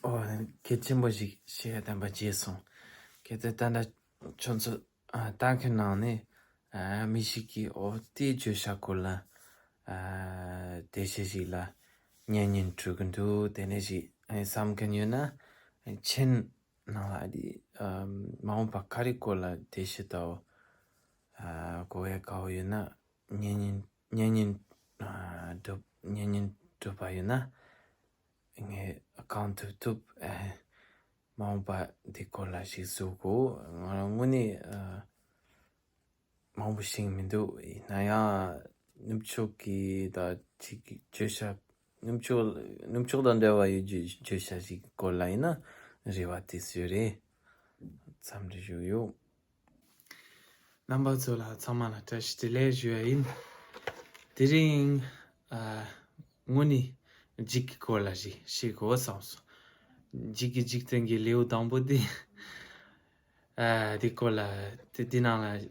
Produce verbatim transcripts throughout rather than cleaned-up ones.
ཨོ། གལ་ཆེན་པོ་ཞིག་བཤད་ཡ་བསྟན་པ་བརྗེད་སོང་། གལ་ཏེ་ད་ལྟ་ཁྱོད་ཚོ་ཨ་ལྟ་མཁན་ནང་ནས་ཨ་མི་ཞིག་གིས་ཨོ་དེའི་བརྗོད་བྱ་སྐོར་ལ་ཨ་འགྲེལ་བཤད་ཞིག་ལ་ཉན་ཉན་འགྲོ་གི་འདུག་དེ་ནས་ཞིག་ཨ་བསམ་མཁན་ཡོད་ན་མཆན་ནང་ལ་ཨ་དེ་ཨ་མ་འོངས་པ་ག་རེ་སྐོར་ལ་འགྲེལ་བཤད་དང་ཨ་གོ་ཡ་དགའ་བོ་ཡོད་ན་ཉན་ཉན་ཉན་ཉན་ཨ་སྒྲུབ་ཉན་ཉན་སྒྲུབ་པ་ཡོད་ན། ངས་གང་ཐུབ་ཐུབ་ཨེ་མ་འོངས་པ་འདི་སྐོར་ལ་ཞིག་བཟོ་དགོས། ང་རང་དངོས་གནས་ཨ་མང་པོ་ཤེས་མི་འདུག་ཡིན་ན་ཡང་ནུབ་ཕྱོགས་ཀྱི་ད་ཅིག་གི་བརྗོད་བྱ་ནུབ་ཕྱོགས་ནུབ་ཕྱོགས་དང་འབྲེལ་བ་ཡོད་བརྗོད་བརྗོད་བྱ་ཞིག་གི་སྐོར་ལ་ཡིན་ན་རེ་བ་དེ་བཟོས་རེད། འཚམས་འདྲི་ཞུ་ཡོད། རྣམ་པ་ཚོ་ལ་ཚང་མ་ལ་བཀྲ་ཤིས་བདེ་ལེགས་ཞུ་ཡ་ཡིན། དེ་རིང་ཨ་དངོས་གནས་འཇིག་གི་སྐོར་ལ་ཞིག་བཤད་དགོས་བསམ་སོང་། འཇིག་གི་འཇིག་རྟེན་གྱི་ལེའུ་དང་པོ་དེ་ཨ་དེ་སྐོར་ལ་དེ་དེ་ནང་ལ་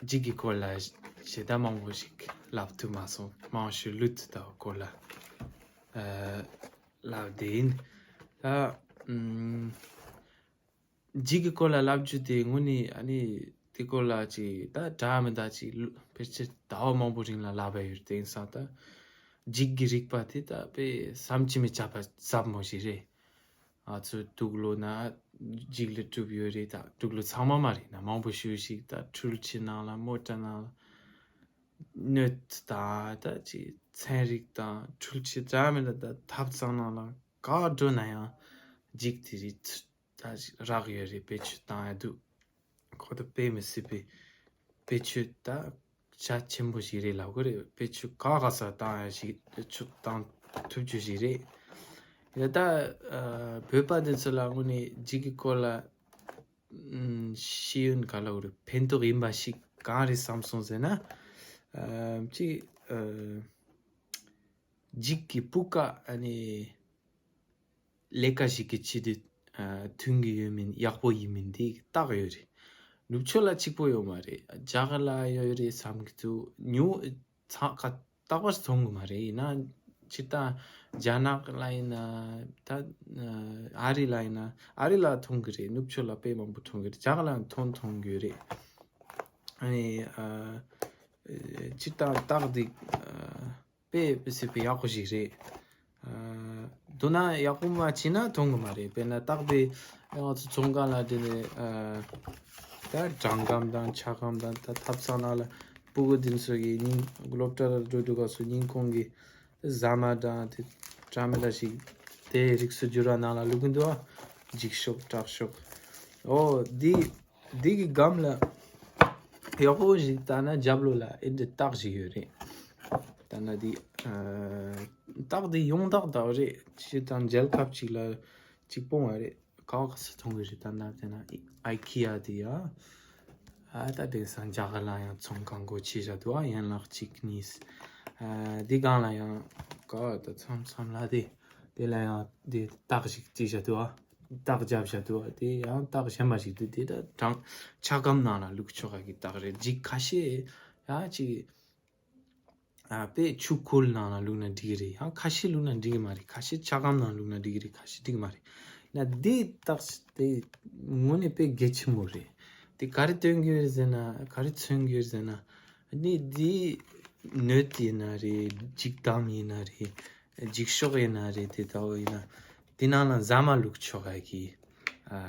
འཇིག་གི་སྐོར་ལ་ཞེ་དྲག་མང་པོ་ཞིག་ལབ་ཐུབ་མ་སོང་། མང་ཤོས་ལུད་དང་སྐོར་ལ་ཨ་ལབ་བསྡད་ཡིན། ད་ཨམ། འཇིག་གི་སྐོར་ལ་ལབ་རྒྱུ་དེ་དངོས་གནས་ཨ་ནི་དེ་སྐོར་ལ་ཅིག་ད་འདྲ་མི་འདྲ་ཅིག་ལུ་ཕལ་ཆེར་ཟླ་བ་མང་པོ་རིང་ལ་ལབ་པ་ཡོད་དེང་སང་ད། འཇིག་གི་རིག་པ་དེ་ད་དཔེ་བསམ་གྱིས་མི་ཁྱབ་པ་ཟབ་མོ་ཞིག་རེད། ང་ཚོའི་དུག་ལོག་ན་འཇིག་ལས་གྲུབ་ཡོད་རེད། ད་དུག་ལོག་ཚང་མ་མ་རེད་ན་མང་པོ་ཞིག་ཞིག་ད་འཕྲུལ་ཆས་ནང་ལ་མོ་ཊ་ནང་ལ་སྣོད་དང་ད་ཅིག་ཚན་རིག་དང་འཕྲུལ་ཆས་འདྲ་མི་འདྲ་ད་ཐབ་ཚང་ནང་ལ་ག་འགྲོ་ན་ཡང་འཇིག་དེ་རིགས་ད་རག་ཡོད་རེད། བེད་སྤྱོད་བཏང་ཡ་འདུག་ཁོ་ད་དཔེ་མི་སྲིད་པའི་བེད་སྤྱོད་ད་རྒྱ་ཆེན་པོ་ཞིག་རེད་ལབ་དགོས་རེད། བེད་སྤྱོད་ག་ག་ས་བཏང་ཡ་ཞིག་བེད་སྤྱོད་བཏང་ཐུབ་རྒྱུ་ཞིག་རེད། ཡ་ད་ཨ་བོད་པ་འདི་ཚོ་ལ་དངོས་གནས་འཇིག་གི་སྐོར་ལ་ཨམ་ཤེས་ཡོན་ག་ལ་འོ་རེད་ཕན་ཐོགས་ཡིན་པ་ཞིག་གང་རེད་བསམ་སོང་ཟེར་ན། ཨ་ཅིག་ཨ་འཇིག་གི་སྤུས་ཀ་ཨ་ནི་ལས་ཀ་ཞིག་གི་ཆེད་དུ་ཨ་ཐོན་གྱི་ཡོད་མིན་ཡག་པོ་ཡིན་མིན་དེ་བརྟག་ཡོད་རེད། ནུབ་ཕྱོགས་ལ་གཅིག་པོ་ཡོད་མ་རེད། རྒྱ་གར་ལ་ཡོད་རེད་བསམ་གྱི་འདུག་ཉུང་ཚ་ཁ་རྟག་པར་མཐོང་གི་མ་རེད། ཡིན་ན་སྤྱིར་བཏང་རྒྱ་ནག་ལ་ཡིན་ན་ད་ཨ་རི་ལ་ཡིན་ན་ཨ་རི་ལ་མཐོང་གི་རེད། ནུབ་ཕྱོགས་ལ་དཔེ་མང་པོ་མཐོང་གི་རེད། རྒྱ་གར་ལ་མཐོང་མཐོང་གི་རེད། ཨ་ནི་ཨ་སྤྱིར་བཏང་རྟགས་འདི་ཨ་དཔེ་དཔེ་སྲིད་པའི་ཡག་པོ་ཞིག་རེད། ཨ་མདོར་ན་ཡག་པོ་མ་བྱས་ན་མཐོང་གི་མ་རེད། དཔེར་ན་རྟགས་དཔེ་ང་ཚོ་ཚོང་ཁང་ལ་འགྲོ་ནས་ཨ་ད་དྲང་སྒམ་དང་ཆ་སྒམ་དང་ད་ཐབ་ཚང་ནང་ལ་སྤུ་གུ་འདི་ཚོ་གི་སྙིང་སློབ་གྲྭ་ལ་འགྲོ་དུས་སྐབས་སུ་སྙིང་ཁོང་གི་ཟ་མ་དང་དེ་འདྲ་མི་འདྲ་ཞིག་དེ་རིགས་སུ་འགྱུར་བ་ནང་ལ་བླུག་གི་འདུག་ཨ། འཇིགས་ཤོག་སྐྲག་ཤོག་ཨོ་འདི་འདི་གི་སྒམ་ལ་ཡག་པོ་ཞིག་ལྟ་ན་རྒྱབ་ལོགས་ལ་ཨེ་འདྲ་རྟགས་ཞིག་ཡོད་རེད། ད་ན་འདི་ཨ་རྟགས་འདི་ཡོངས་གྲགས་ལྟ་བུ་རེད། སྤྱིར་བཏང་མཇལ་ཁབ་ཅིག་ལ་གཅིག་སྤོང་བ་རེད། ག་བ་ག་ས་མཐོང་གི་རེད། ད་ན་དེ་ན་ཨའི་ཀི་ཡ་དེ་ཡ་ཨ་ད་དེང་སང་རྒྱ་གར་ལ་ཡང་ཚོང་ཁང་སྒོ་ཕྱེ་བཞག་འདུག་ཨ་ཡན་ལག་གཅིག་གཉིས་ཨ་འདི་སྒང་ལ་ཡང་ག་བ་ད་མཚམས་མཚམས་ལ་དེ་དེ་ལ་ཡང་དེ་རྟགས་ཤིག་བྲིས་བཞག་འདུག་ཨ། རྟགས་བརྒྱབ་བཞག་འདུག་ཨ། དེ་ཡང་རྟགས་གཞན་པ་ཞིག་འདུག་དེ་ད་དྲང་ཆ་སྒམ་ནང་ལ་བླུག་ཆོག་ག་གི་རྟགས་རེད། འཇིག་ཁ་ཤས་ཡ་ཅིག་ཨ་དཔེ་ཆུ་ཁོལ་ནང་ལ་བླུག་ན་འགྲིག་གི་རེད། ཡང་ཁ་ཤས་བླུག་ན་འགྲིག་གི་མ་རེད། ཁ་ཤས་ཆ་སྒམ་ནང་བླུག་ན་འགྲིག་གི་རེད། ཁ་ཤས་འགྲིག་གི་མ་རེད། ན་དེ་རྟགས་དེ་དངོས་གནས་དཔེ་གལ་ཆེན་པོ་རེད། དེ་ག་རེ་སྟོན་གྱི་ཡོད་ཟེར་ན་ག་རེ་མཚོན་གྱི་ཡོད་ཟེར་ན་ནི་དེ་སྣོད་ཡིན་ན་རེད། འཇིག་སྒམ་ཡིན་ན་རེད། འཇིག་ཤོག་ཡིན་ན་རེད། དེ་ལྟ་བུ་ཡིན་ན་དེ་ནང་ལ་ཟ་མ་བླུག་ཆོག་ག་གི་ཨ་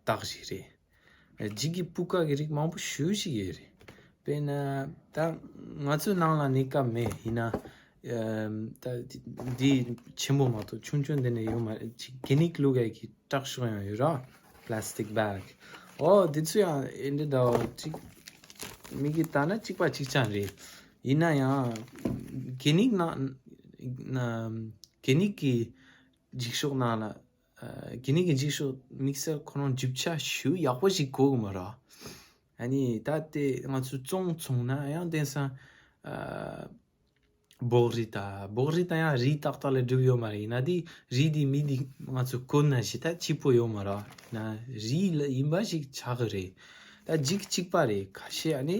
རྟགས་ཤིག་རེད། འཇིག་གི་སྤུས་ཀ་གི་རིགས་མང་པོ་ཞེ་ཅིག་ཡོད་རེད། དཔེར་ན་ད་ང་ཚོའི་ནང་ལ་གནས་སྐབས་མེད། ཡིན་ན་ཨམ་ད་འདི་ཆེན་པོ་མ་གཏོགས་ཆུང་ཆུང་འདི་ནས་ཡོད་མ་རེད། ཅིག་གད་སྙིགས་བླུག་ཡ་གི་ཀྲག་ཤོག་ཡང་ཡོད་ར། Plastic bag། ཨོ་འདི་ཚོ་ཡང་ཨེ་འདྲ་འདྲ་བོ་ཅིག་མིག་གིས་ལྟ་ན་གཅིག་པ་གཅིག་རྐྱང་རེད། ཡིན་ན་ཡང་གད་སྙིགས་ནང་ན་གད་སྙིགས་ཀྱི་འགྱིག་ཤོག་ནང་ལ་ཨ་གད་སྙིགས་ཀྱི་འགྱིག་ཤོག་དམིགས་བསལ་ཁོ་རང་རྒྱུ་ཆ་ཞེ་པོ་ཡག་པོ་ཞིག་དགོས་ཀྱི་མ་རེད། ཨ་ནི་ད་ལྟའི་ང་ཚོས་བཙོང་བཙོང་ན་ཡང་དེང་སང་ཨ་སྦོག་རིལ་དང་སྦོག་རིལ་དང་ཡང་རིལ་ཏག་ཏག་ལས་གྲུབ་ཡོད་མ་རེད། ཡིན་ན་དེ་རིལ་དེ་མི་དེ་ང་ཚོས་གོན་ན་ཞིག་ད་སྐྱིད་པོ་ཡོད་མ་རེད། ན་རིལ་ལ་ཡིན་པ་ཞིག་ཆགས་ཀྱི་རེད། ད་འགྱིག་གཅིག་པ་རེད། ཁ་ཤས་ཨ་ནི་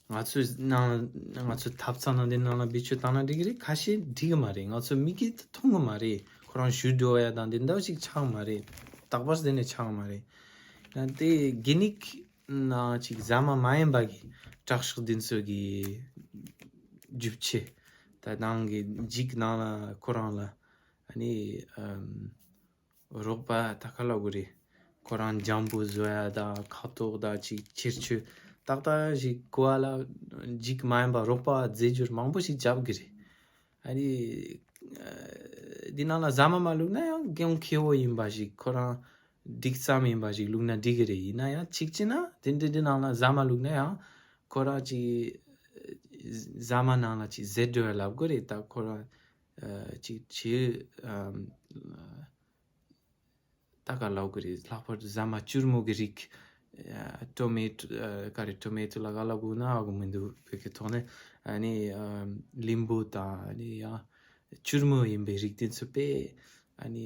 ཨམ་ ང་ཚོའི་ནང་ང་ཚོའི་ཐབ་ཚང་ནང་དེ་ནང་ལ་བེད་སྤྱོད་བཏང་ན་འགྲིག་གི་རེད། ཁ་ཤས་འགྲིག་གི་མ་རེད། ང་ཚོ་མིག་གིས་མཐོང་གི་མ་རེད། ཁོ་རང་གཞུ་འགྲོ་ཡ་དང་དེ་འདྲ་ཞིག་ཆགས་མ་རེད། རྟག་པར་དེ་ནས་ཆགས་མ་རེད། ཡང་དེ་གི་ནིག་ན་ཅིག་ཟ་མ་མ་ཡིན་པ་གི་དྲག་ཤོས་འདི་ཚོ་གི་རྒྱུ་ཆེ། ད་ནང་གི་འཇིག་ནང་ལ་ཁོ་རང་ལ་ཨ་ནི་ཨམ། རོགས་པ་ད་ག་ལབ་དགོས་རེད། ཁོ་རང་འཇམ་པོ་བཟོ་ཡ་དང་ཁ་དོག་དང་ཅིག་ཕྱིར་ཆུ་ཏག་ཏག་ཞིག་གོ་བ་ལ་འཇིག་མ་ཡིན་པ་རོགས་པ་རྫས་འགྱུར་མང་པོ་ཞིག་རྒྱབ་གི་རེད། ཨ་ནི་ཨ་འདི་ནང་ལ་ཟ་མ་མ་བླུགས་ན་ཡང་གོང་ཁེ་བོ་ཡིན་པ་ཞིག་ཁོ་རང་འགྲིག་ཙམ་ཡིན་པ་ཞིག་བླུགས་ན་འགྲིག་གི་རེད། ཡིན་ན་ཡང་གཅིག་བྱས་ན་དེ་འདྲ་འདི་ནང་ལ་ཟ་མ་བླུགས་ན་ཡང་ཁོ་རང་ཅིག་ཟ་མ་ནང་ལ་ཅིག་ཟད་འགྲོ་ཡ་ལབ་དགོས་རེད། ད་ཁོ་རང་ཨ་ཅིག་བྱེད་ཨམ། ད་ག་ལབ་དགོས་རེད། ལྷག་པར་དུ་ཟ་མ་སྐྱུར་མོ་གི་རིགས། ཨ་ཊོ་མེ་ཊོ་ཨ་ག་རེ་ཊོ་མེ་ཊོ་ལ་ག་ལབ་དགོས་ན་ཧ་གོ་མི་འདུག་བོད་སྐད་ཐོག་ནས། ཨ་ནི་ཨ་ལིམ་བུ་དང་ཨ་ནི་ཡང་སྐྱུར་མོ་ཡིན་པའི་རིགས་དེ་ཚོ་དཔེ་ཨ་ནི་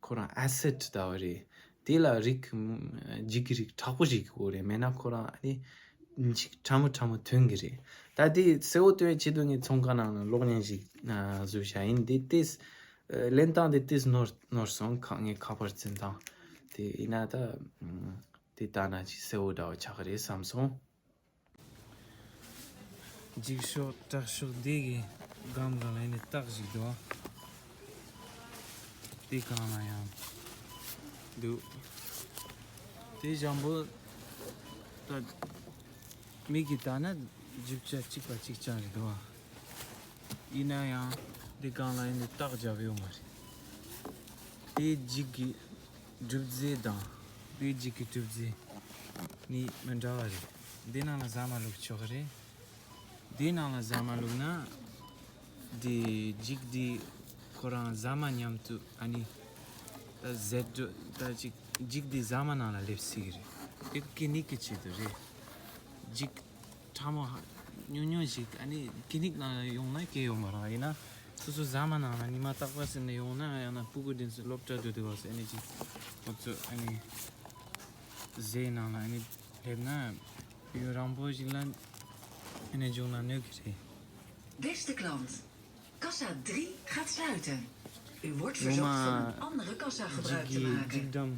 ཁོ་རང་ཨེ་སིད་ལྟ་བུ་རེད། དེ་ལ་རིགས་འཇིག་གི་རིགས་དྲག་པོ་ཞིག་དགོས་རེད། མེད་ན་ཁོ་རང་ཨ་ནི་འཇིག་ཕྲ་མོ་ཕྲ་མོ་ཐོན་གི་རེད། ད་དེ་གསལ་བོ་སྟོན་ཆེད་དུ་ངས་ཚོང་ཁང་ནང་ལ་གློག་བརྙན་ཞིག་ཨ་བཟོས་བཞག་ཡིན། དེ་ཏིས་ལེན་སྟངས་དེ་ཏིས་ནོར་ནོར་སོང་། ཁ་ངའི་ཁ་པར་འཛིན་སྟངས་དེ་ཡིན་ན་ད་ཨམ་དེ་ལྟ་ན་ཅིག་གསལ་བོ་འདྲ་བོ་ཆགས་ཀྱི་རེད་བསམ་སོང་། འཇིགས་ཤོག་དྲག་ཤོག་འདི་གི་སྒམ་སྒང་ལ་ཡིན་ནི་སྟག་ཞིག་འདུག་དེ་སྒང་ལ་ཡང་འདུག་དེ་ཞང་པོ་ད་མིག་གིས་ལྟ་ན་རྒྱུ་ཆ་གཅིག་པ་གཅིག་རྐྱང་རེད་འདུག་ཡིན་ན་ཡང་འདི་སྒང་ལ་ཡིན་ནི་སྟག་རྒྱབ་ཡོད་མ་རེད། དེ་འཇིག་གི་གྲུབ་རྫས་དང་དེ་འཇིག་གི་གྲུབ་རྫས་ནི་མི་འདྲ་བ་རེད། འདི་ནང་ལ་ཟ་མ་བླུགས་ཆོག་གི་རེད། འདི་ནང་ལ་ཟ་མ་བླུགས་ན་འདི་འཇིག་འདི་ཁོ་རང་ཟ་མ་མཉམ་དུ་ཨ་ནི་ད་ཟད་འགྲོ་ད་ཅིག་འཇིག་འདི་ཟ་མ་ནང་ལ་སླེབས་སྲིད་གི་རེད། དེ་ཀི་ནིག་གི་ཆེད་དུ་རེད། འཇིག་ཕྲ་མོ་ཧ་ཉུང་ཉུང་ཞིག་ཨ་ནི་ཀི་ནིག་ནང་ཡོང་ན་སྐྱེ་ཡོང་མ་རེད། ཡིན་ན་སོ་སོ་ཟ་མ་ནང་ལ་ཉི་མ་རྟག་པར་ཟིན་ནས་ཡོང་ན་ཡང་ན་སྤུ་གུ་དེ་ཚོ་སློབ་གྲྭ་འགྲོ་དུས་བ་སོ་ཨ་ནི་ཅིག་ཁོ་ཚོ་ཨ་ནི་ཟས་ནང་ལ་ཨ་ནི་སླེབས་ན་ཡུན་རིང་པོ་ཞིག་ལ་ཨ་ནི་འཇུག་ན་གནོད་ཀྱི་རེད། Beste klant, kassa drie gaat sluiten. U wordt verzocht van een andere kassa gebruik te maken. འཇིག་གི་འཇིག་སྒམ་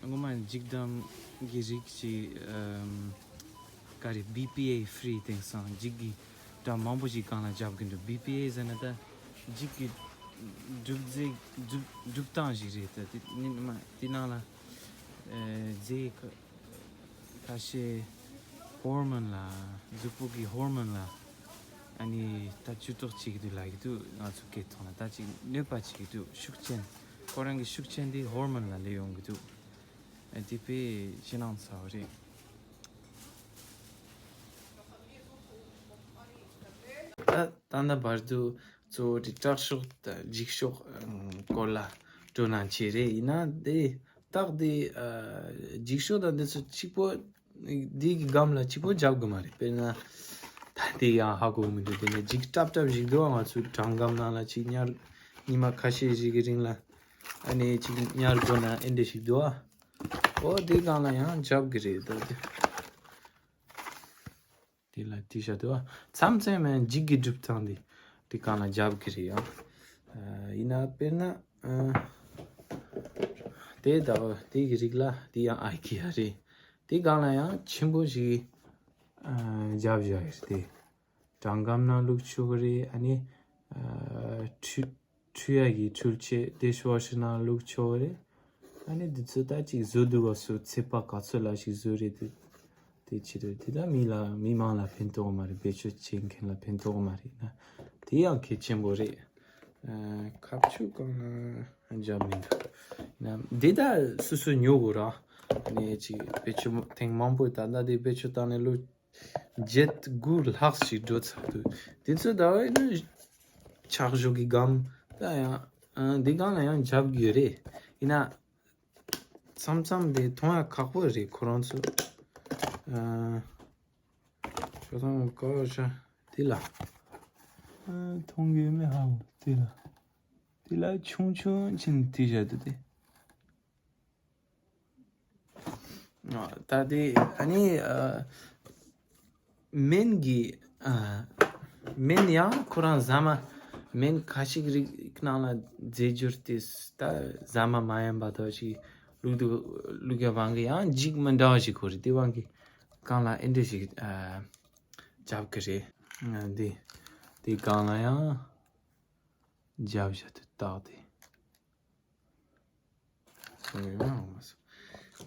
ངོ་མ་འཇིག་སྒམ་གི་རིགས་ཀྱི་ཨམ་ག་རེ་བི་པི་ཨེ་ཧྥི་རི་དེང་སང་འཇིག་གི་སྒྲ་མང་པོ་ཞིག་སྒང་ལ་རྒྱབ་གི་འདུག་བི་པི་ཨེ་ཟེར་ན་ད་འཇིག་གི་གྲུབ་རྫས་གྲུབ་གྲུབ་སྟངས་ཤིག་རེད། ད་དེ་ནི་མ་དེ་ནང་ལ་ཨེ་རྫས་ཁ་ཁ་ཤས་ཧོར་མོན་ལ་གཟུགས་པོ་གི་ཧོར་མོན་ལ་ཨ་ནི་ད་བཅུད་ཐོག་བྱེད་ཀྱི་འདུག་ལབ་ཀྱི་འདུག་ང་ཚོ་སྐད་ཐོག་ལ་ད་ཅིག་གནོད་པ་བྱེད་ཀྱི་འདུག་ཤུགས་ཆེན་ཁོ་རང་གི་ཤུགས་ཆེན་དེ་ཧོར་མོན་ལ་སླེབས་ཡོང་གི་འདུག་ཨ་དེ་དཔེ་ཞེད་སྣང་ཚ་བ་རེད། ད་ད་ལྟ་བར་དུ་གཙོ་བོ་དེ་དྲག་ཤོས་དང་འཇིགས་ཤོས་སྐོར་ལ་སྤྲོ་སྣང་ཆེ་རེད། ཡིན་ན་དེ་སྟག་དེ་འཇིགས་ཤོས་དང་འདི་ཚོ་གཅིག་པོ་འདི་གི་སྒམ་ལ་གཅིག་པོ་རྒྱབ་དགོས་མ་རེད། དཔེར་ན་ད་དེ་ཡང་ཧ་གོ་མི་འདུག་དེ་ནས་འཇིགས་སྲབ་སྲབ་ཞིག་འདུག་ང་ཚོའི་གྲང་སྒམ་ནང་ལ་གཅིག་ཉར་ཉི་མ་ཁ་ཤས་ཤིག་གི་རིང་ལ་ཨ་ནི་གཅིག་ཉར་དགོས་ན་ཨེ་འདྲ་ཞིག་འདུག་ཨ། ཨོ་དེ་སྒང་ལ་ཡང་རྒྱབ་གི་རེད་ད་དེ། དེ་ལ་དེ་བྱ་དུ་བ་མཚམས་མཚམས་མེད་འཇིག་གི་སྒྲུབ་སྟངས་དེ་དེ་གང་ལ་རྒྱབ་ཀྱི་རེད་ཡང་། ཡིན་ན་དཔེར་ན་དེ་ད་དེ་གི་རིགས་ལ་དེ་ཡང་ཨའི་ཀི་ཡ་རེད། དེ་གང་ལ་ཡང་ཆེན་པོ་ཞིག་རྒྱབ་བཞག་ཡོད་དེ། གྲང་སྒམ་ནང་བླུགས་ཆོག་གི་རེད། ཨ་ནི་ཁྲུ་ཁྲུ་ཡ་གི་འཕྲུལ་ཆས་ཌིཤ་ཝ་ཤར་ནང་བླུགས་ཆོག་གི་རེད། ཨ་ནི་འདི་ཚོ་ད་ཅིག་བཟོ་དུས་བ་སོ་ཚད་པ་ག་ཚོད་ལ་ཞིག་བཟོ་རེད་དེ། དེ་ཕྱི་དྲོ་དེ་ད་མི་ལ་མི་མང་ལ་ཕན་ཐོགས་མ་རེད། བེད་སྤྱོད་བྱེད་མཁན་ལ་ཕན་ཐོགས་མ་རེད་ན། དེ་ཡང་གལ་ཆེན་པོ་རེད། ཁ་ཕྱོགས་གང་ལ་འཇབ་མི་འདུག་ན་འདི་ད་སོ་སོ་ཉོ་དགོས་ར། ནས་ཅིག་བེད་སྤྱོད་ཐེངས་མང་པོ་ད་ལྟ་དེ་བེད་སྤྱོད་བཏང་ནས་ལོ་བརྒྱད་དགུ་ལྷག་ཞིག་འགྲོ་ཚར་འདུག་དེ་ཚོ་ད་བས་ན་ཆག་ཞོག་གི་སྒམ་ད་ཡང་འདི་སྒང་ལ་ཡང་འཇབ་དགོས་རེད། ཡིན་ན། མཚམས་མཚམས་དེ་མཐོང་ཡ་ཁག་པོ་རེད་ཁོ་རང་ཚོ། ཨ། ཁྱོད་ཚང་ཀ་བ་ཤ་དེ་ལ། ཨ། མཐོང་གི་མེད་ཧ་མོ་དེ་ལ། དེ་ལ་ཆུང་ཆུང་ཕྱིན་དེ་བཞག་འདུག་དེ། ཨ། ད་དེ་ཨ་ནི་ཨ། སྨན་གྱི་ཨ། སྨན་ཡང་ཁོ་རང་ཟ་མ། སྨན་ཁ་ཤས་རིགས་ནང་ལ་རྫས་འགྱུར་དེ་ད་ཟ་མ་མ་ཡིན་པ་དག་ཅིག་བླུགས་འདུག་བླུགས་ཡ་དབང་གིས་ཡང་འཇིགས་མི་འདྲ་བ་ཞིག་ཁོ་རེད། དེ་དབང་གིས་གང་ལ་ཨེ་འདྲ་ཞིག་ཨ། རྒྱབ་ཀྱི་རེད། ང་འདི་དེ་གང་ལ་ཡང་རྒྱབ་བཞག་དུ་བཏགས་ཏེ།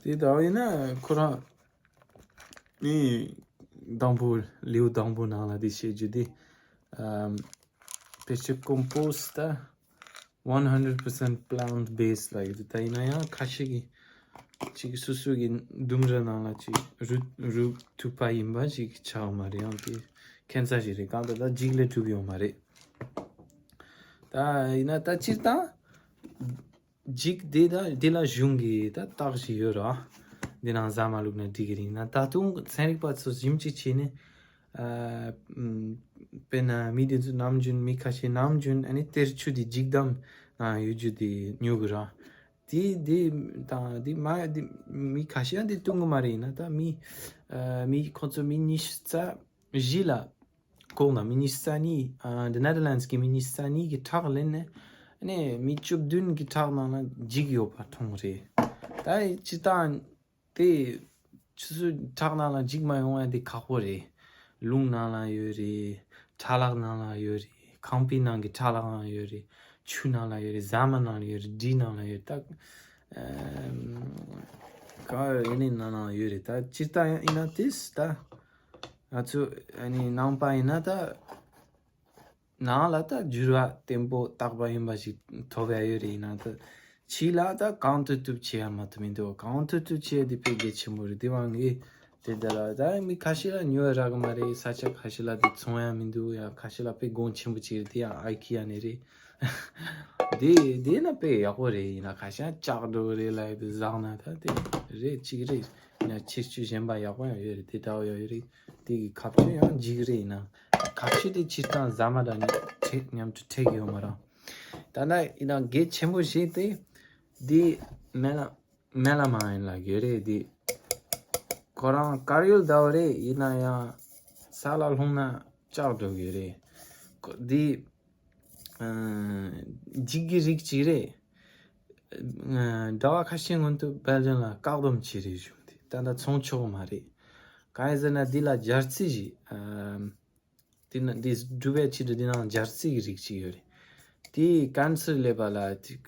དེ་ལྟ་བུ་ཡིན་ན་ཁོ་རང་ནི་དང་པོ་ལེའུ་དང་པོ་ནང་ལ་དེ་བཤད་རྒྱུ་དེ། ཨམ། བེ་ཅི་ཀོམ་པོ་སི་ད་one hundred percent plant based ལ་ཡོད་དེ། ད་ཡིན་ན་ཡང་ཁ་ཤས་ཀྱིས་ཅིག་སོ་སོ་གི་ལྡུམ་ར་ནང་ལ་ཅིག་རུ་རུ་ཐུབ་པ་ཡིན་པ་ཞིག་ཆགས་མ་རེད། ཡང་དེ་ཁྱད་མཚར་ཞིག་རེད། གང་ལྟར་ད་འཇིགས་ལས་གྲུབ་ཡོད་མ་རེད། ད་ཡིན་ན་ད་སྤྱིར་བཏང་འཇིགས་དེ་ད་དེ་ལ་གཞུང་གི་ད་རྟགས་ཤིག་ཡོད་ར། འདི་ནང་ཟ་མ་བླུགས་ན་འགྲིག་གི་རེད། ཡིན་ན་ད་དུང་ཚན་རིག་པ་ཚོ་ཞིབ་འཇུག་བྱས་ནས། ཨ། ཨམ། དཔེར་ན་མི་དེ་ཚོ་ནམ་རྒྱུན་མི་ཁ་ཤས་ནམ་རྒྱུན་ཨ་ནི་གཏེར་ཆུ་དེ་འཇིགས་གཏམ་ནང་ཡོད་རྒྱུ་དེ་ཉོ་གི་ར། དེ་དེ་དང་དེ་མ་དེ་མི་ཁ་ཤས་ཡང་དེ་བཏུང་གི་མ་རེད། ཡིན་ན་ད་མི་ཨ། མི་ཁོ་ཚོ་མི་ཉི་ཤུ་རྩ་བཞི་ལ། ལྐོག་ན་མི་ཉི་ཤུ་རྩ་གཉིས། ཨ། འདི་ནེ་དར་ལེན་ཌི་གི་མི་ཉི་ཤུ་རྩ་གཉིས་ཀྱི་ཁྲག་ལེན་ནས་ནས་མི་བཅུ་བདུན་གྱི་ཁྲག་ནང་ལ་འཇིགས་ཡོད་པ་མཐོང་རེད། ད་སྤྱིར་བཏང་དེ་ཆུ་ཚོད་ཁྲག་ནང་ལ་འཇིགས་མ་ཡོང་བ་དེ་ཁག་པོ་རེད། རླུང་ནང་ལ་ཡོད་རེད། ཁྲག་ལག་ནང་ལ་ཡོད་རེད། ཁང་པའི་ནང་གི་ཁྲག་ལག་ནང་ཡོད་རེད། ཆུ་ནང་ལ་ཡོད་རེད། ཟ་མ་ནང་ལ་ཡོད་རེད། འབྲས་ནང་ལ་ཡོད་རེད། ད་ཨམ། ག་ཡིན་ནའི་ནང་ལ་ཡོད་རེད། ད་སྤྱིར་བཏང་ཡིན་ན་དེས་ད། ང་ཚོ་ཨ་ནི་ནང་པ་ཡིན་ན་ད་ནང་ལ་ད་འགྱུར་བ་བརྟན་པོ་རྟག་པ་ཡིན་པ་ཞིག་ཐོབ་ཡ་ཡོད་རེད། ཡིན་ན་ད་ཕྱི་ལ་ད་གང་ཐུབ་ཐུབ་བྱེད་ཡ་མ་ཐུབ་མི་འདུག་གང་ཐུབ་ཐུབ་བྱེད་ཡ་དེ་དཔེ་གལ་ཆེན་པོ་རེད། དེ་དབང་གིས་དེ་ད་ལ་ད་མི་ཁ་ཤས་ལ་ཉོ་ཡ་རག་གི་མ་རེད། ས་ཆ་ཁ་ཤས་ལ་དེ་ཚོང་ཡ་མི་འདུག་ཡ། ཁ་ཤས་ལ་དཔེ་གོང་ཆེན་པོ་ཅིག་རེད། དེ་ཡང་ཨའི་ཁི་ཡ་ནས་རེད། དེ་དེ་ན་དཔེ་ཡག་པོ་རེད། ཡིན་ན་ཁ་ཤས་ལྕགས་འགྲོ་གི་རེད་ལབ་དེ་བཟང་ན་ད་དེ་རེད་ཅིག་རེད། ཡིན་ན་ཆེ་ཆུ་གཞན་པ་ཡག་པོ་ཡང་ཡོད་རེད། དེ་འདྲ་བོ་ཡང་ཡོད་རེད། དེ་གི་ཁ་ཆུ་ཡང་འཇིགས་རེད། ཡིན་ན་ཁ་ཆུ་དེ་སྤྱིར་བཏང་ཟ་མ་འདྲ་ནི་འཕྲད་མཉམ་དུ་འཕྲད་ཀྱི་ཡོད་མ་རེད། ད་ན་ཡིན་ན་གལ་ཆེན་པོ་ཞིག་དེ་དེ་མེ་ལ་མེ་ལ་མ་ཡིན་ལ་ཡོད་རེད། དེ་ཁོ་རང་དཀར་ཡོལ་ཟླ་བ་རེད། ཡིན་ན་ཡང་ས་ལ་ལྷུང་ན་ལྕགས་འགྲོ་གི་རེད། ཁོ་དེ་ཨ། འཇིགས་ཀྱི་རིགས་གཅིག་རེད། ཨ། གྲྭ་བ་ཁ་ཤས་སྔོན་དུ་སྦེལ་ཇམ་ལ་བཀག་སྡོམ་བྱས་རེད་བྱུང་སྟེ། ད་ལྟ་ཚོང་ཆོག་མ་རེད། གང་ཡིན་ཟེར་ན་འདི་ལ་སྦྱར་རྩི་ཞིག་ཨ། འདི་ན་འདི་སྒྲུབ་པའི་ཆེད་དུ་འདི་ནང་སྦྱར་རྩི་གི་རིགས་ཅིག་ཡོད་རེད། དེ་ཀན་སར་ཀླད་པ་ལ་ཅིག་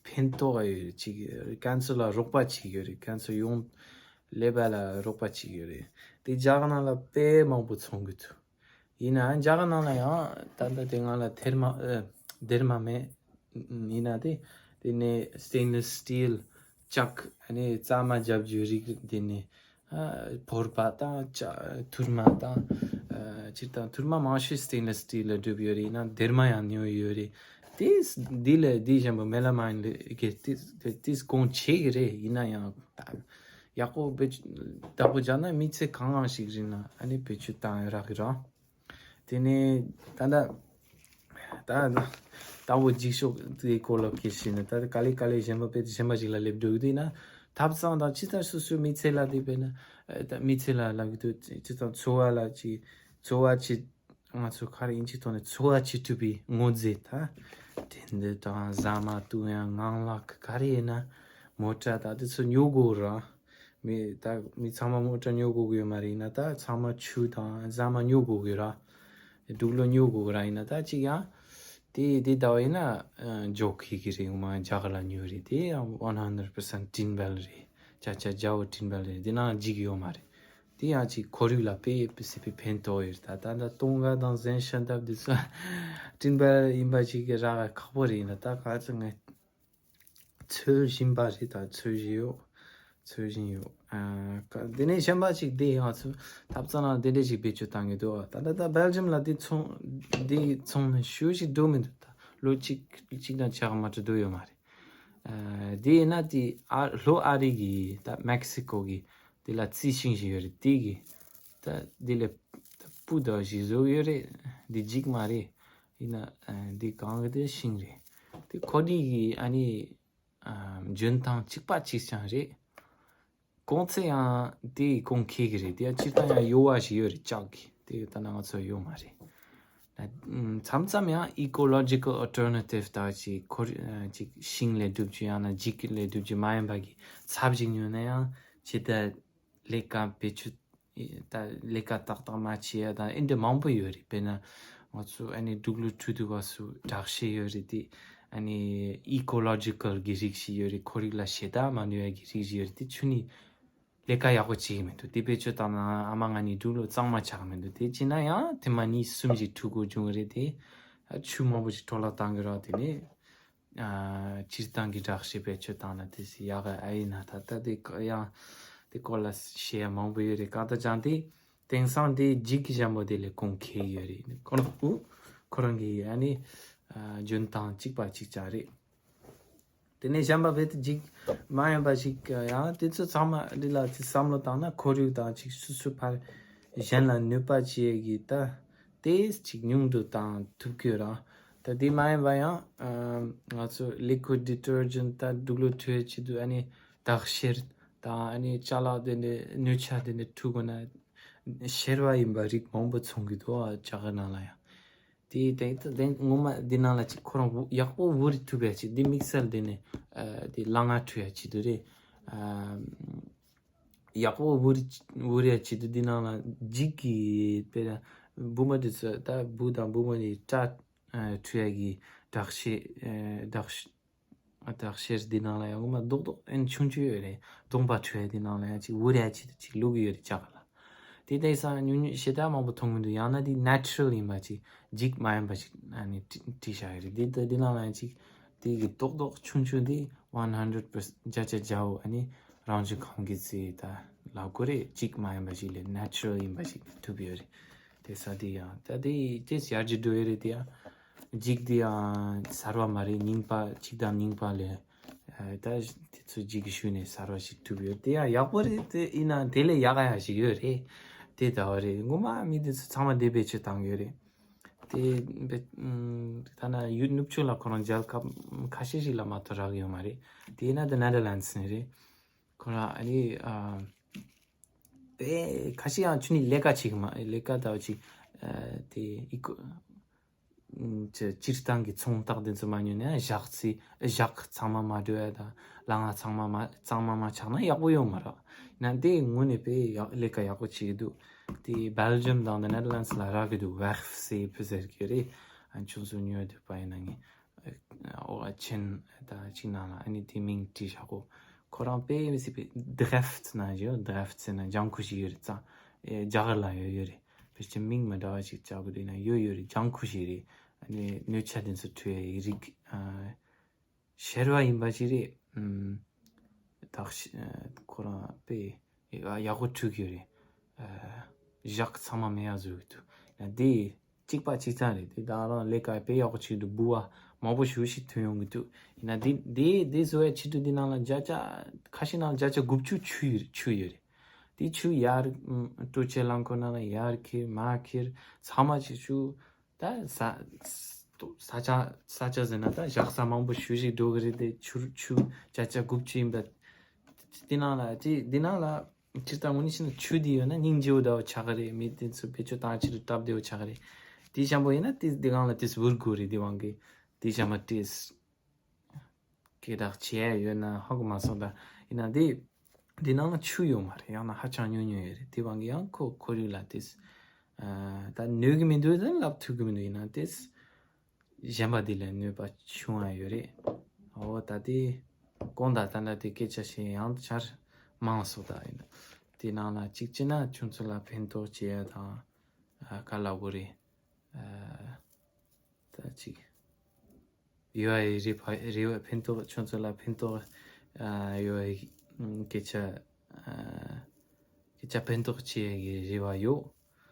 ཕན་ཐོགས་ཡོད་རེད། ཅིག་ཀན་སར་ལ་རོགས་པ་ཅིག་ཡོད་རེད། ཀན་སར་ཡོང་ཀླད་པ་ལ་རོགས་པ་ཅིག་ཡོད་རེད། དེ་རྒྱ་གར་ནང་ལ་དཔེ་མང་པོ་ཚོང་གི་འདུག་ཡིན་ནའང་རྒྱ་གར་ནང་ལ་ཡང་ད་ལྟ་དེ་སྔ་ལ་ཐེར་མ་ཨ། སྡེར་མ་མེད། ཡིན་ན་དེ་དེ་ནས་སི་ཊེན་ལེ་སི་སི་ཊིལ་ལྕགས། ཨ་ནི་རྩ་མ་རྒྱབ་རྒྱུ་རིགས། དེ་ནས་ཨ། ཕོར་པ་དང་ལྕགས་ཐུར་མ་དང་ཨ། སྤྱིར་བཏང་ཐུར་མ་མང་ཤོས་སི་ཊེན་ལེ་སི་སི་ཊིལ་ལ་གྲུབ་ཡོད་རེད། ཡིན་ན་སྡེར་མ་ཡང་ཉོ་ཡོད་རེད། དེ་འདི་ལས་འདི་གཞན་པ་མེ་ལ་མ་ཡིན་ལས་གལ་ཏེ་དེ་གོང་ཆེ་གི་རེད། ཡིན་ན་ཡང་ད་ཡག་པོ་བེད་སྤྱོད་བདག་པོ་རྒྱག་ན་མི་ཚེ་གང་གང་ཞིག་རིང་ལ་ཨ་ནི་བེད་སྤྱོད་བཏང་ཡོད་རག་གི་ར། དེ་ནས་ད་ལྟ་ད་ལྟ་བུ་འཇིགས་ཤོག་དེའི་སྐོར་ལ་སྐད་ཆ་ནི་ད་ག་ལེ་ག་ལེ་གཞན་པ་དཔེ་གཞན་པ་ཞིག་ལ་སླེབས་འགྲོ་གི་འདུག་ན། ཐབ་ཚང་དང་ཅི་ལྟར་སོ་སོའི་མི་ཚེ་ལ་དེ་དཔེར་ན་ཨ། ད་མི་ཚེ་ལ་ལབ་གི་འདུག་ཅི་ལྟར་འཚོ་བ་ལ་ཅི་འཚོ་བ་ཅི་ང་ཚོ་ག་རེ་ཡིན་ཅིག་ཐོག་ནས་འཚོ་བ་ཅི་ཐུབ་པའི་དངོས་རྫས་ད་དེ་འདི་དང་ཟ་མ་བཏུང་ཡ་ངང་ལག་ག་རེ་ཡིན་ན་མོ་ཊ་ད་དེ་ཚོ་ཉོ་དགོས་ར། མི་ད་མི་ཚང་མ་མོ་ཊ་ཉོ་དགོས་ཀྱི་ཡོད་མ་རེད། ཡིན་ན་ད་ཚང་མ་ཆུ་དང་ཟ་མ་ཉོ་དགོས་ཀྱི་ར། འབྲུག་ལོ་ཉོ་དགོས་ཀྱི་ར། ཡིན་ན་ད་ཅིག་ཡང་དེ་དེ་ཟླ་བ་ཡིན་ན་ཨ། འཇོག་གི་གི་རེད། ངོ་མ་རྒྱ་གར་ལ་ཉོ་རེད། དེ་ཡང་one hundred percent ཊིན་བལ་རེད། ཅ་ཅ་རྒྱ་བོ་ཊིན་བལ་རེད། དེ་ནང་འཇིག་ཡོད་མ་རེད། དེ་ཡང་ཅིག་ཁོར་ཡུག་ལ་དཔེ་སྲིད་པའི་ཕན་ཐོགས་ཡོད་རེད། ད་ད་ད་ཏོང་ཀ་དང་ཟན་ཤ་འདབ་དེ་ཚོ་ཊིན་བལ་ཡིན་པ་ཅིག་གི་རག་ཁག་པོ་རེད། ཡིན་ན་ད་ག་ཚོད་ངས། འཚོལ་བཞིན་པ་རེད། ད་འཚོལ་བཞིན་ཡོད། འཚོལ་བཞིན་ཡོད། ཨ། ཀ་དེ་ནས་གཞན་པ་ཅིག་དེ་ཡང་ཚོ་ཐབ་ཚང་ནང་དེ་འདྲས་ཞིག་བེད་སྤྱོད་བཏང་གི་འདུག་ད་ལྟ་ད་སྦེལ་ཇམ་ལ་དེ་ཚོང་དེ་ཚོང་ནས་ཞུ་ཞིག་འགྲོ་མི་འདུག་ད་ལོ་གཅིག་གཅིག་དང་ཆག་མ་འགྲོ་འདུག་ཡོད་མ་རེད། ཨ། དེ་ཡིན་ན་དེ་ཨ། ལྷོ་ཨ་རི་གི་ད་མེག་སི་ཀོ་གི་དེ་ལ་རྩི་ཤིང་ཞིག་ཡོད་རེད། དེ་གི་ད་དེ་ལས་སྤུ་དག་ཞིག་བཟོ་གི་ཡོད་རེད། དེ་འཇིག་མ་རེད། ཡིན་ན་ཨ། འདི་གང་གི་དེ་ཤིང་རེད། དེ་ཁོ་གཉིས་ཀྱི་ཨ་ནི་ཨ། འཇོན་ཐང་གཅིག་པ་གཅིག་རྐྱང་རེད། གོང་ཚད་ཡང་དེ་གོང་ཁེ་གི་རེད། དེ་ཡང་སྤྱིར་བཏང་ཡང་ཡོ་བ་ཞིག་ཡོད་རེད། ལྕགས་ཀྱི་དེ་ད་ནང་ང་ཚོ་ཡོད་མ་རེད། ད་མཚམས་མཚམས་ཡང་ecological alternative ད་ཅིག་ཁོར་ཅིག་ཤིང་ལས་གྲུབ་རྒྱུ་ཡང་ན་འགྱིག་ལས་གྲུབ་རྒྱུ་མ་ཡིན་པ་གི་ཚབ་ཅིག་ཉོས་ན་ཡང་ཇི་ལྟར་ལས་ཀ་བེད་སྤྱོད། ད་ལས་ཀ་ཏག་ཏག་མ་བྱེད་ཡ་དང་ཨེ་འདྲ་མང་པོ་ཡོད་རེད། དཔེར་ན་ང་ཚོ་ཨ་ནི་འབྲུག་ལོ་དྲུག་དུ་བ་སུ་དྲག་ཤེས་ཡོད་རེད། དེ་ཨ་ནི་ecological གི་རིགས་ཤིག་ཡོད་རེད། ཁོར་ཡུག་ལ་ཞེ་དྲག་མ་གནོད་ཡ་གི་རིགས་ཤིག་ཡོད་རེད། དེ་ཆུ་ནི་ལས་ཀ་ཡག་པོ་བྱེད་ཀྱི་མི་འདུག་དེ་བེད་སྤྱོད་བཏང་ན་ཨ་མ་ང་ནི་འབྲུག་ལོ་གཙང་མ་ཆགས་མི་འདུག་དེ་བྱས་ན་ཡང་དེ་མ་ནི་གསུམ་ཞིག་འཁྲུ་དགོས་བྱུང་རེད། དེ་ཆུ་མང་པོ་ཞིག་འཕྲོ་བརླག་བཏང་གི་རེད། དེ་ནས། ཨ། སྤྱིར་བཏང་གི་སྦྲག་ཤེས་བེད་སྤྱོད་བཏང་ན་དེ་སི་ཡག་ག་ཨ་ཡིན་ན། ད་ལྟ་དེ་ཡང་དེ་སྐོར་ལ་བཤད་ཡ་མང་པོ་ཡོད་རེད། ཀ་ད་ཅང་དེ་དེང་སང་དེ་འགྱིག་གི་ཞྭ་མོ་དེ་ལས་གོང་ཁེ་ཡོད་རེད། ཁོ་རང་ཁོ་ཁོ་རང་གི་ཨ་ནི་ཨ། འཇོན་ཐང་གཅིག་པ་གཅིག་རྐྱང་རེད། དེ་ནས་གཞན་པ་བེད་དུ་འགྱིག་མ་ཡིན་པ་ཞིག་ཡང་དེ་ཚོ་ཚང་མ་འདི་ལ་ཅིག་བསམ་བློ་བཏང་ན་ཁོར་ཡུག་དང་ཅིག་སོ་སོའི་ཕར་གཞན་ལ་གནོད་པ་བྱེད་ཀྱི་ད། དེ་ཅིག་ཉུང་དུ་བཏང་ཐུབ་ཀྱི་རེད། ད་དེ་མ་ཡིན་པ་ཡང་ཨ། ང་ཚོ་liquid detergent ད་འབྲུག་ལོ་འཁྲུ་ཡ་ཆེད་དུ་ཨ་ནི་དག་ཤེར་དང་ཨ་ནི་ཅ་ལག་དེ་འདྲ་སྣོད་ཆས་དེ་འདྲ་འཁྲུ་དགོས་ན་ཤེར་བ་ཡིན་པ་རིགས་མང་པོ་ཚོང་གི་འདུག་ཨ། ཅ་ག་ནང་ལ་ཡང་དེ་དེ་དེ་ངོ་མ་འདི་ནང་ལ་ཅིག་ཁོ་རང་ཡག་པོ་འུར་ཐུབ་ཡ་ཆེད་དེ་དམིགས་བསལ་དེ་ནི་ཨ། དེ་ལ་ང་འཁྲུ་ཡ་ཆེད་དུ་རེད། ཨ། ཡག་པོ་འུར་འུར་ཡ་ཆེད་དུ་འདི་ནང་ལ་འགྱིག་གི་དཔེར་ན་སྦུག་མ་དེ་ཚོ་ད་སྦུག་དང་སྦུག་མ་ནི་སྐྲ་འཁྲུ་ཡ་གི་སྦྲག་ཤེས་སྦྲག་སྦྲག་ཤེར་འདི་ནང་ལ་ཡང་ངོ་མ་རྡོག་རྡོག་ཨེན་ཆུང་ཆུང་ཡོད་རེད། གདོང་པ་འཁྲུ་ཡ་འདི་ནང་ལ་ཡང་ཅིག་འུར་ཡ་ཆེད་དུ་ཅིག་བླུག་གི་ཡོད་རེད། ཅ་ག་ལ་དེ་དེང་སང་ཉུང་ཉུང་ཞེ་དྲག་མང་པོ་མཐོང་གི་འདུག་ཡང་ན་དེ་natural ཡིན་པ་ཅིག་འགྱིག་མ་ཡིན་པ་ཅིག་ཨ་ནི་བྲིས་བཞག་གི་རེད། དེ་ད་འདི་ནང་ལ་ཡང་ཅིག་དེ་གི་རྡོག་རྡོག་ཆུང་ཆུང་དེ་one hundred percent བརྒྱ་ཆ་བརྒྱ་བོ་ཨ་ནི་རང་བྱུང་ཁམས་ཀྱི་རྩི་ད་ལབ་དགོས་རེད། འགྱིག་མ་ཡིན་པ་ཞིག་ལས་natural ཡིན་པ་ཞིག་ཐུབ་ཡོད་རེད། དེ་ས་དེ་ཡང་ད་དེ་དེ་ཡར་རྒྱས་འགྲོ་ཡོད་རེད། དེ་ཡང་འགྱིག་དེ་ཡང་གསར་བ་མ་རེད། རྙིང་པ་གཅིག་དང་རྙིང་པ་ལས་ཨ། ད་དེ་ཚོ་འགྱིག་གི་ཤུལ་ནས་གསར་བ་ཞིག་ཐུབ་ཡོད། དེ་ཡང་ཡག་པོ་རེད། དེ་ཡིན་ན་དེ་ལས་ཡག་ག་ཡག་ཞིག་ཡོད་རེད། དེ་ད་བ་རེད། ངོ་མ་མི་དེ་ཚོ་ཚང་མ་དེ་བེད་སྤྱོད་བཏང་ཡོད་རེད། དེ་བེད་ཨམ། ཐ་ན་ཡུལ་ནུབ་ཕྱོགས་ལ་ཁོ་རང་རྒྱལ་ཁབ་ཁ་ཤས་ཤིག་ལ་མ་གཏོགས་རག་ཡོད་མ་རེད། དེ་ཡིན་ན་དེ་Netherlands ནས་རེད། ཁོ་རང་ཨ་ནི་ཨ། དེ་ཁ་ཤས་ཡང་ཆུ་ནི་ལས་ཀ་བྱེད་གི་མ་ལས་ཀ་ད་བ་ཅིག་ཨ། དེ་ཨི་ཀོ་ཨམ། ཅི་སྤྱིར་བཏང་གི་ཚོང་རྟགས་དེ་ཚོ་མ་ཉོས་ན་ཡང་ཞག་ཚི་ཞག་ཚང་མ་མ་འགྲོ་ཡ་དང་ལ་ང་ཚང་མ་མ་གཙང་མ་མ་ཆགས་ན་ཡག་པོ་ཡོད་མ་རེད། ན་དེ་དངོས་གནས་དཔེ་ཡག་ལས་ཀ་ཡག་པོ་བྱེད་ཀྱི་འདུག་དེ་Belgium དང་the Netherlands ལ་རག་གི་འདུག Werf ཟེར་བོད་ཟེར་གི་རེད། ཨ་ཆུང་ཆུང་ཉོ་འདོད་པ་ཡིན་ན་ངས་ཨོ་ཨ་ཆེན་ད་ཅིག་ནང་ལ་ཨ་ནི་དེ་མིང་བྲིས་བཞག་གོ་ཁོ་རང་དཔེ་མི་སྲིད་པའི་Dreft ན་ཡོད། Dreft ཟེར་ན་ལྗང་ཁུ་ཞིག་ཡོད་རེད། ཙང་ཨེ་རྒྱ་གར་ལ་ཡོད་ཡོད་རེད། ཕལ་ཆེར་མིང་མི་འདྲ་བ་ཞིག་བྱ་དགོས་དུས་ན་ཡོད་ཡོད་རེད། ལྗང་ཁུ་ཞིག་རེད། ཨ་ནི་སྣོད་ཆས་དེ་ཚོ་འཁྲུ་ཡའི་རིགས་ཨ། ཤེར་བ་ཡིན་པ་ཞིག་རེད། ཨམ། དག་ཤ་ཨ། ཁོ་རང་དཔེ་ཡག་པོ་འཁྲུ་གི་ཡོད་རེད། ཨ། ཞག་ཚང་མ་མེད་ཡ་བཟོ་གི་འདུག་ཡང་དེ་གཅིག་པ་གཅིག་རྐྱང་རེད། དེ་ད་རང་ལས་ཀ་དཔེ་ཡག་པོ་བྱེད་འདུག་འབུ་བ་མང་པོ་ཞེ་ཞིག་ཐོན་ཡོང་གི་འདུག་ཡིན་ན་དེ་དེ་དེ་བཟོ་ཡ་ཆེད་དུ་དེ་ནང་ལ་བརྒྱ་ཆ་ཁ་ཤས་ནང་ལ་བརྒྱ་ཆ་དགུ་བཅུ་ཆུ་ཡོད་ཆུ་ཡོད་རེད། དེ་ཆུ་ཡར་སྤྲོ་ཆས་རླངས་འཁོར་ནང་ལ་ཡར་ཁྱེར་མར་ཁྱེར་ཚང་མ་ཅིག་ཆུ་ད་ས་ས་ཆ་ས་ཆ་ཟེར་ན་ད་བཞག་ས་མང་པོ་ཞེ་ཞིག་འགྲོ་གི་རེད། དེ་ཆུ་ཆུ་བརྒྱ་ཆ་དགུ་བཅུ་ཡིན་པ། དེ་ནང་ལ་དེ་དེ་ནང་ལ་སྤྱིར་བཏང་ངོ་ནས་བཤད་ན་ཆུ་དེ་ཡོད་ན་སྙིང་རྗེ་བོ་འདྲ་བོ་ཆགས་ཀྱི་རེད། མི་དེ་ཚོ་བེད་སྤྱོད་བཏང་ཕྱིར་སྟབས་བདེ་བོ་ཆགས་ཀྱི་རེད། དེ་ཞན་པོ་ཡིན་ན་དེ་དེ་སྒང་ལ་དེ་སྦུར་དགོས་རེད། དེ་དབང་གིས་དེ་ཞན་པ་དེ་སྐད་གྲགས་ཆེ་ཡ་ཡོད་ན་ཧ་གོ་མ་སོང་། ད་ཡིན་ན་དེ་དེ་ནང་ལ་ཆུ་ཡོད་མ་རེད། ཡང་ན་ཧ་ཅང་ཉུང་ཉུང་ཡོད་རེད། དེ་དབང་གིས་ཡང་ཁོ་ཁོར་ཡུག་ལ་དེ་ད་གནོད་གི་མི་འདུག་ད་ལབ་ཐུབ་གི་མི་འདུག་ཡིན་ན་དེ། གཞན་པ་དེ་ལས་གནོད་པ་ཆུང་བ་ཡོད་རེད། འོ་ད་དེ་གོང་ད་ལྟ་འདྲ་དེ་སྐད་ཆ་བཤད་ཡང་ཆར་མང་སོང་ད་ཡིན། དེ་ནང་ལ་གཅིག་བྱས་ན་ཁྱོད་ཚོ་ལ་ཕན་ཐོགས་བྱེད་ཡ་དང་ཨ་ག་ལ་དགོས་རེད། ཨ་ད་གཅིག་ཡོད་ཡ་རེད་ཕ་རེད་བ། ཕན་ཐོགས་ཁྱོད་ཚོ་ལ་ཕན་ཐོགས་ཨ་ཡོད་ཡ་སྐད་ཆ་ཨ་སྐད་ཆ་ཕན་ཐོགས་བྱེད་ཡ་གི་རེ་བ་ཡོད།